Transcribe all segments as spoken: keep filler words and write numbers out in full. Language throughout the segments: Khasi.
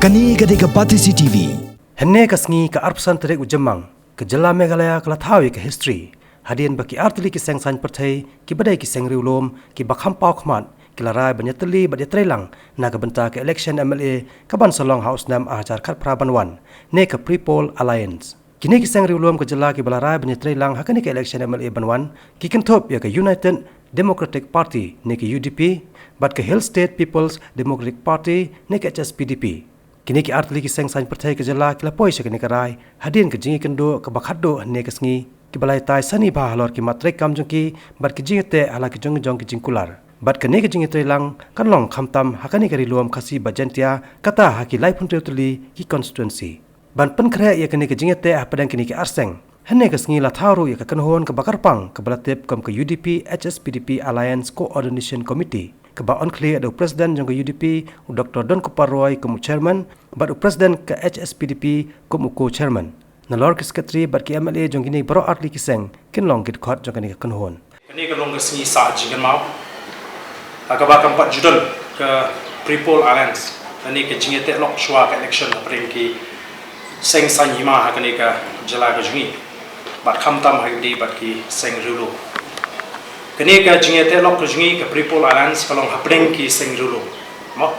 Kane ka dei ka Batesi T V. Hynne ka sngi ka arphew san tarik u Jymmang, ka jylla Meghalaya ka la thaw ïa ka history hadien ba ki artylli ki seng saiñ pyrthei kiba dei ki seng riewlum kiba kham paw khmat ki la rai ban ïatylli bad ïatreilang na ka bynta ka election M L A kaban sa long ha u snem ar hajar khatphra ban wan, ne ka Pre-Poll Alliance. Kine ki seng riewlum ka jylla kiba la rai ban ïatreilang ha kane ka election M L A ban wan ki kynthup ïa ka United Democratic Party ne ka U D P bad ka Hill State People's Democratic Party ne ka H S P D P. Kine ki artylli ki seng saiñ pyrthei ka jylla ki la poi sha kane ka rai hadien ka jingïakynduh kaba khatduh hynne ka sngi, kiba la ïatai sani bha halor ki mat treikam jong ki bad ki jingïateh ha la ki jong jong ki jingkular. Bad kane ka jingïatreilang kan long khamtam ha kane ka Ri Lum Khasi bad Jaiñtia, kata ha ki laiphew hynriew tylli ki constituency. Ban pynkhreh ïa kane ka jingïateh hapdeng kine ki ar seng, hynne ka sngi la thaw ruh ïa ka kynhun kaba kyrpang kaba la tip kum ka U D P H S P D P Alliance Coordination Committee, kaba ong khlieh da u President jong ka U D P, u Doctor Donkupar Roy kum u Chairman bad u President ka H S P D P kum u Co-Chairman. Nalor ki Secretary bad ki M L A jong kine baroh artylli ki seng kin long ki dkhot jong kane ka kynhun. Kane ka long ka sngi sah jingkynmaw ha kaba kam pat ju don ka Pre-Poll Alliance lane ka jingïateh lok shuwa ka election hapdeng ki seng saiñ hima ha kane ka jylla ka jong ngi, bad khamtam ha kine bad ki seng riewlum. Kane ka jingïateh lok ka jong ngi ka Pre-Poll Alliance ka long hapdeng ki seng riewlum, mo,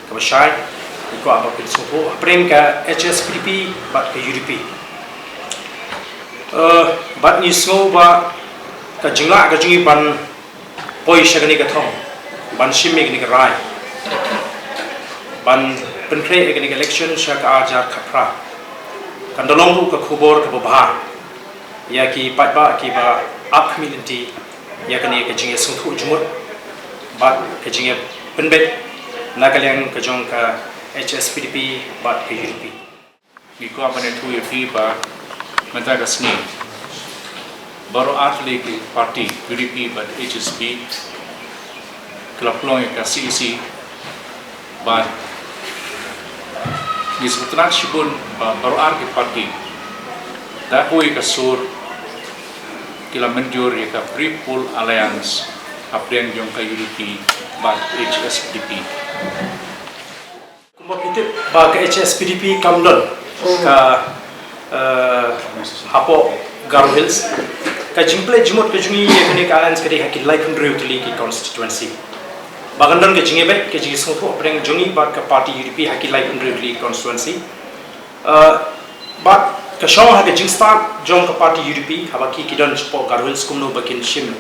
kaba shai ngi kwah ba kin sngewthuh hapdeng ka H S P D P bad ka U D P. Eh, bad ngi sngew ba ka jinglah ka jong ngi ban poi sha kane ka thong, ban shim ïa kane ka rai, ban pynkhreh ïa kane ka election sha ka ar hajar khatphra, kan da long ruh ka khubor kaba bha ïa ki paidbah kiba ap khmih lynti ïa kane ka jingïasngewthuh jingmut bad ka jingïapynbeit na ka liang ka jong ka H S P D P bad ka U D P. Ngi kwah ban ïathuh ïa phi ba mynta ka sngi baroh artylli ki party, U D P bad H S P, ki la pynlong ïa ka C E C, bad ngi sngewtynnat shibun ba baroh ar ki party da kawei ka sur ki la mynjur ïa ka Pre-Poll Alliance hapdeng jong ka U D P bad H S P D P. Kumba phi tip ba ka H S P D P kam don ka, eh, hapoh Garo Hills. Ka jingpynleit jingmut ka jong ngi ïa kane ka alliance ka dei ha ki laiphew hynriew tylli ki constituency. Ba kan don ka jingïabeit, ka jingsngewthuh hapdeng jong ngi bad ka party U D P ha ki laiphew hynriew tylli ki constituency. Eh, bad ka shong ha ka jingstad jong ka party U D P, haba ki, ki don shapoh Garo Hills kumno ba kin shim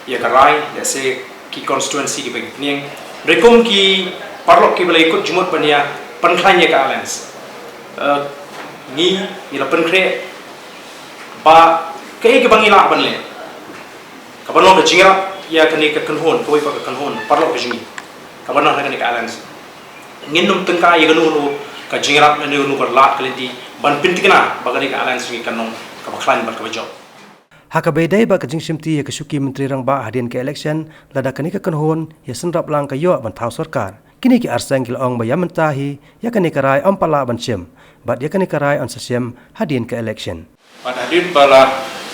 ïa ka rai, lehse ki constituency kiba ki pynïeng. Hynrei kum ki paralok kiba la ïakut jingmut ban ïa pynkhlaiñ ïa ka alliance, eh, ngi, ngi la pynkhreh ba kaei kaba ngi lah ban leh, kaban long ka jingïarap ïa kane ka kynhun, kawei pat ka kynhun paralok ka jong ngi, kaban long ha kane ka alliance. Ngin ym tyngkai ïa kano kano ka jingïarap lane kano ka lad ka lynti ban pynthikna ba kane ka alliance jong ngi kan long kaba khlaiñ bad kaba jop. Ha kaba ïadei bad ka jingshimti ïa ka shuki Myntri Rangbah hadien ka election, lada kane ka kynhun ïa synrap lang ka ïoh ban thaw sorkar, kine ki ar seng ki la ong ba ïa mynta hi ïa kane ka rai ym pat lah ban shim, bad ïa kane ka rai yn sa shim hadien ka election. Bad hadien ba la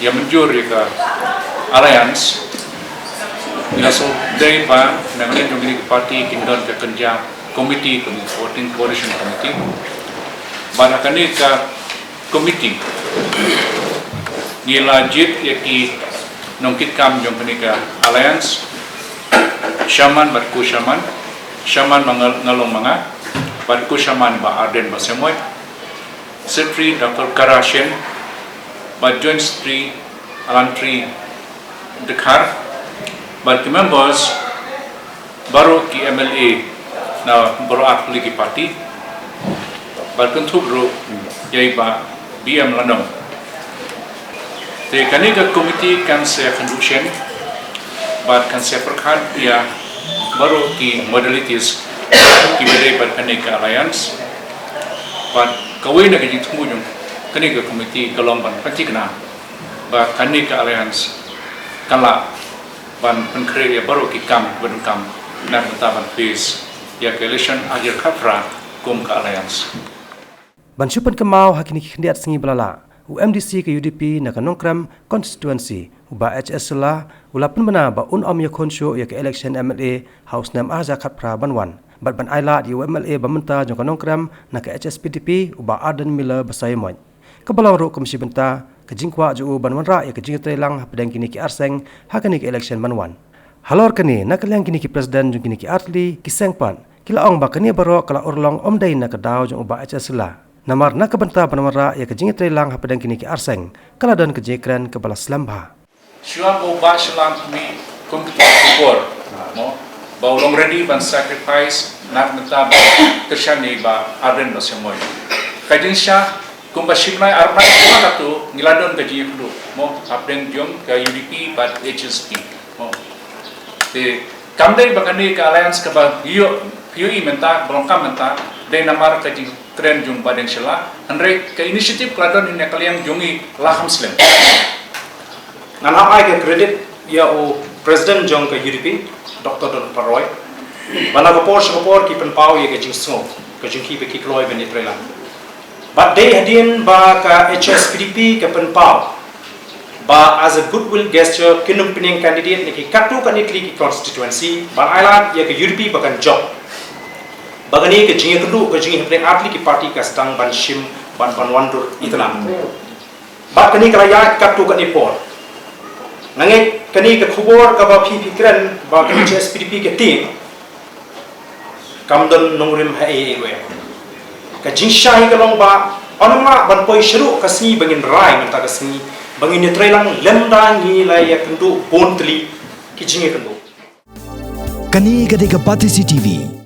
ïa mynjur ïa ka alliance, ngi la sngewdei ba na ka liang jong kine ki party kin don ka kynja committee, ka working coalition committee. Bad ha kane ka committee ngi la jied ïa ki nongkitkam jong kane ka alliance, chairman bad co-chairman, chairman ba nga, nga long ma nga, bad co-chairman ba Ardent Basaiawmoit, Secretary Doctor Kara Shen, bad Joint Secretary Alantri Dkhar, bad ki members baroh ki M L A na baroh artylli ki party, bad kynthup ruh ïa i Bah B M Lyngdoh. Te kane ka committee kan sa ïakynduh shen bad kan sa ïapyrkhat ïa baroh ki modalities kiba dei bad kane ka alliance. Bad kawei na ka jingthmu jong kane ka committee ka long ban pynthikna ba kane ka alliance kan lah ban pynkhreh ïa baroh ki kam kiba donkam na ka bynta ban face ïa ka election ar hajar khatphra kum ka alliance. Ban shu pynkynmaw ha kine ki khyndiat sngi ba la lah, u M D C ka U D P na ka Nongkrem constituency, u Bah H S Shylla, u la pynbna ba un ym ïakhun shuh ïa ka election M L A ha u snem ar hajar khatphra ban wan. bad ban ailad ïa u M L A ba mynta jong ka Nongkrem na ka H S P D P, u Bah Ardent Miller Basaiawmoit. Kaba long ruh kum shi bynta ka jingkwah jong u ban wanrah ïa ka jingïatreilang hapdeng kine ki ar seng ha kane ka election ban wan. Halor kane, na ka liang kine ki president jong kine ki artylli ki seng pat ki la ong ba kane baroh ka la urlong ym dei na ka daw jong u Bah H S Shylla, namar na ka bynta ban wanrah ïa ka jingïatreilang hapdeng kine ki ar seng ka la don ka jingkren kaba la slem bha. Shuwa ba u Bah Shylla un mih kum ka por, mo, ba u long ready ban sacrifice na ka bynta ban kyrshan ïa i Bah Ardent Basaiawmoit. Ka jingshisha, kumba shibnai arbnai shuwa katto ngi la don ka jingïakynduh, mo, hapdeng jong ka U D P bad H S P, mo. Te kam dei ba kane ka alliance kaba ïoh, ïohi mynta, ba long kam mynta, dei namar ka jingkren jong Bah Ardent Shylla, hynrei ka initiative ka la don na ka liang jong i la kham slem. Ngan hap ai ka credit ïa u president jong ka U D P, Doctor Don Paroy, ba na ka por sha ka por ki pynpaw ïa ka jingsngew ka jong ki ba ki kloi ban ïatreilang. Bad dei hadien ba ka H S P D P ka pynpaw ba as a goodwill gesture kin ym pynïeng candidate na ki katto katne tylli ki constituency ban ailad ïa ka U D P ba kan jop. Ba kane ka jingïakynduh ka jong ngi hapdeng artylli ki party ka sdang ban shim ban, ban wandur itynnad. Bad kane ka la ïaid katto katne por. Nga ngeit kane ka khubor kaba phi, phi kren ba ka H S P D P ka tieng, kam don nongrim ha ei ei ruh. Ka jingshisha hi ka long ba ym lah ban poi shuh ka sngi ba ngin rai mynta ka sngi ba ngin ïatreilang lymda ngi la ïakynduh bun tylli ki jingïakynduh. Kane ka dei ka Batesi T V.